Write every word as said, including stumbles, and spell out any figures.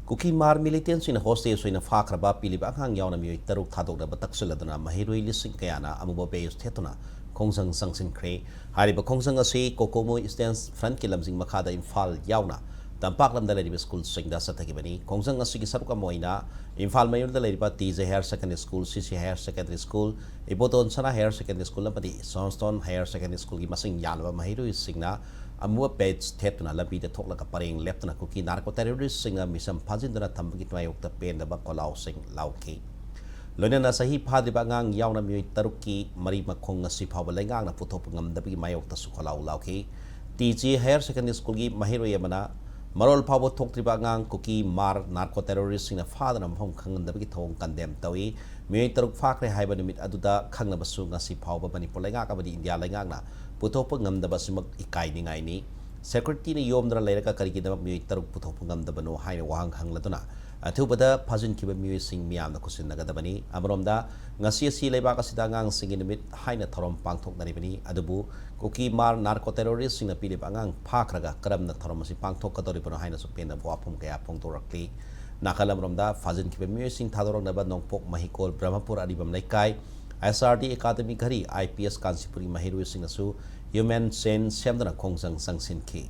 ꯀꯨꯀꯤ ꯃꯥꯔ ꯃꯤꯂꯤꯇꯦꯟꯁꯤꯡꯅ hostage ꯑꯣꯏꯅ ꯐꯥꯈ꯭ꯔꯕ ꯄꯤꯔꯤꯕ ꯑꯉꯥꯡ ꯌꯥꯎꯅ ꯃꯤꯑꯣꯏ ꯇꯔꯨꯛ ꯊꯥꯗꯣꯛꯅꯕ ꯇꯛꯁꯤꯜꯂꯗꯨꯅ ꯃꯍꯩꯔꯣꯏ ꯂꯤꯁꯤꯡ ꯀꯌꯥꯅ ꯑꯃꯨꯕ ꯕꯦꯖ ꯊꯦꯠꯇꯨꯅ ꯈꯣꯡꯖꯪ ꯆꯪꯁꯤꯟꯈ꯭ꯔꯦ꯫ ꯍꯥꯏꯔꯤꯕ ꯈꯣꯡꯖꯪ ꯑꯁꯤ ꯀꯣꯀꯣꯃꯣ ꯏꯁꯇꯦꯟꯁ ꯐ꯭ꯔꯟꯠꯀꯤ ꯂꯝꯖꯤꯡ ꯃꯈꯥꯗ ꯏꯝꯐꯥꯜ ꯌꯥꯎꯅ ꯇꯝꯄꯥꯛ ꯂꯝꯗ ꯂꯩꯔꯤꯕ ꯁ꯭ꯀꯨꯜꯁꯤꯡꯗ ꯆꯠꯊꯈꯤꯕꯅꯤ꯫ ꯈꯣꯡꯖꯪ ꯑꯁꯤꯒꯤ ꯁꯔꯨꯛ ꯑꯃ ꯑꯣꯏꯅ ꯏꯝꯐꯥꯜ ꯃꯌꯣꯜꯗ ꯂꯩꯔꯤꯕ T J higher secondary school, ꯁꯤ ꯁꯤ ꯍꯥꯌꯔ ꯁꯦꯀꯦꯟꯗꯔꯤ ꯁ꯭ꯀꯨꯜ, ꯏꯕꯣꯇꯣꯟ ꯁꯅꯥ ꯍꯥꯌꯔ ꯁꯦꯀꯦꯟꯗꯔꯤ ꯁ꯭ꯀꯨꯜ ꯑꯃꯗꯤ ꯁꯟꯁꯇꯣꯟ ꯍꯥꯌꯔ ꯁꯦꯀꯦꯟꯗꯔꯤ ꯁ꯭ꯀꯨꯜꯒꯤ ꯃꯁꯤꯡ ꯌꯥꯝꯂꯕ ꯃꯍꯩꯔꯣꯏꯁꯤꯡꯅ ꯑꯃꯨꯕ ꯕꯦꯖ ꯊꯦꯠꯇꯨꯅ ꯂꯝꯕꯤꯗ ꯊꯣꯛꯂꯒ ꯄꯔꯦꯡ ꯂꯦꯞꯇꯨꯅ ꯀꯨꯀꯤ ꯅꯥꯔꯀꯣ ꯇꯦꯔꯣꯔꯤꯁꯁꯤꯡꯅ ꯃꯤꯁꯝ ꯐꯥꯖꯤꯟꯗꯨꯅ ꯊꯝꯕꯒꯤ ꯃꯥꯌꯣꯛꯇ ꯄꯦꯟꯗꯕ ꯈꯣꯜꯂꯥꯎꯁꯤꯡ ꯂꯥꯎꯈꯤ꯫ ꯂꯣꯏꯅꯅ ꯆꯍꯤ ꯐꯥꯗ꯭ꯔꯤꯕ ꯑꯉꯥꯡ ꯌꯥꯎꯅ ꯃꯤꯑꯣꯏ ꯇꯔꯨꯛꯀꯤ ꯃꯔꯤ ꯃꯈꯣꯡ ꯉꯁꯤ ꯐꯥꯎꯕ ꯂꯩꯉꯥꯛꯅ ꯄꯨꯊꯣꯛꯄ ꯉꯝꯗꯕꯒꯤ ꯃꯥꯌꯣꯛꯇꯁꯨ ꯈꯣꯜꯂꯥꯎ ꯂꯥꯎꯈꯤ꯫ ꯇꯤ ꯖꯤ ꯍꯥꯌꯔ ꯁꯦꯀꯦꯟꯗꯔꯤ ꯁ꯭ꯀꯨꯜꯒꯤ ꯃꯍꯩꯔꯣꯏ ꯑꯃꯅ ꯃꯔꯣꯜ ꯐꯥꯎꯕ ꯊꯣꯛꯇ꯭ꯔꯤꯕ ꯑꯉꯥꯡ ꯀꯨꯀꯤ ꯃꯥꯔ ꯅꯥꯔꯀꯣ ꯇꯦꯔꯣꯔꯤꯁꯁꯤꯡꯅ ꯐꯥꯗꯨꯅ ꯃꯐꯝ ꯈꯪꯍꯟꯗꯕꯒꯤ ꯊꯧꯑꯣꯡ ꯀꯟꯗꯦꯝ ꯇꯧꯏ꯫ ꯃꯤꯑꯣꯏ ꯇꯔꯨꯛ ꯐꯥꯈ꯭ꯔꯦ ꯍꯥꯏꯕ ꯅꯨꯃꯤꯠ ꯑꯗꯨꯗ ꯈꯪꯅꯕꯁꯨ ꯉꯁꯤ ꯐꯥꯎꯕ ꯃꯅꯤꯄꯨꯔ ꯂꯩꯉꯥꯛ ꯑꯃꯗꯤ ꯏꯟꯗꯤꯌꯥ ꯂꯩꯉꯥꯛꯅ ꯄꯨꯊꯣꯛꯄ ꯉꯝꯗꯕ ꯑꯁꯤꯃꯛ ꯏꯀꯥꯏꯅꯤꯡꯉꯥꯏꯅꯤ꯫ ꯁꯦꯀ꯭ꯌꯨꯔꯤꯇꯤꯅ ꯌꯣꯝꯗꯨꯅ ꯂꯩꯔꯒ ꯀꯔꯤꯒꯤꯗꯃꯛ ꯃꯤꯑꯣꯏ ꯇꯔꯨꯛ ꯄꯨꯊꯣꯛꯄ ꯉꯝꯗꯕꯅꯣ ꯍꯥꯏꯅ ꯋꯥꯍꯪ ꯍꯪꯂꯗꯨꯅ ꯑꯊꯨꯕꯗ ꯐꯥꯖꯤꯟꯈꯤꯕ ꯃꯤꯑꯣꯏꯁꯤꯡ ꯃꯤꯌꯥꯝꯅ ꯈꯨꯠꯁꯤꯟꯅꯒꯗꯕꯅꯤ꯫ ꯑꯃꯔꯣꯝꯗ ꯉꯁꯤ ꯑꯁꯤ ꯂꯩꯕꯥꯛ ꯑꯁꯤꯗ ꯑꯉꯥꯡꯁꯤꯡꯒꯤ ꯅꯨꯃꯤꯠ ꯍꯥꯏꯅ ꯊꯧꯔꯝ ꯄꯥꯡꯊꯣꯛꯅꯔꯤꯕꯅꯤ꯫ ꯑꯗꯨꯕꯨ ꯀꯨꯀꯤ ꯃꯥꯔ ꯅꯥꯔꯀꯣ ꯇꯦꯔꯣꯔꯤꯁꯁꯤꯡꯅ ꯄꯤꯔꯤꯕ ꯑꯉꯥꯡ ꯐꯥꯈ꯭ꯔꯒ ꯀꯔꯝꯅ ꯊꯧꯔꯝ ꯑꯁꯤ ꯄꯥꯡꯊꯣꯛꯀꯗꯧꯔꯤꯕꯅꯣ ꯍꯥꯏꯅꯁꯨ ꯄꯦꯟꯗꯕ ꯋꯥꯐꯝ ꯀꯌꯥ ꯐꯣꯡꯗꯣꯔꯛꯂꯤ꯫ ꯅꯥꯀꯜ ꯑꯃꯔꯣꯝꯗ ꯐꯥꯖꯤꯟꯈꯤꯕ ꯃꯤꯑꯣꯏꯁꯤꯡ ꯊꯥꯗꯣꯔꯛꯅꯕ ꯅꯣꯡꯄꯣꯛ ꯃꯍꯤꯀꯣꯜ ꯕ꯭ꯔꯍꯃꯄꯨꯔ ꯑꯔꯤꯕꯝ ꯂꯩꯀꯥꯏ, S R D academy Ghari, I P S ꯀꯥꯟꯆꯤꯄꯨꯔꯒꯤ ꯃꯍꯩꯔꯣꯏꯁꯤꯡꯅꯁꯨ ꯍ꯭ꯌꯨꯃꯦꯟ ꯆꯦꯟ ꯁꯦꯝꯗꯨꯅ ꯈꯣꯡꯖꯪ ꯆꯪꯁꯤꯟꯈꯤ꯫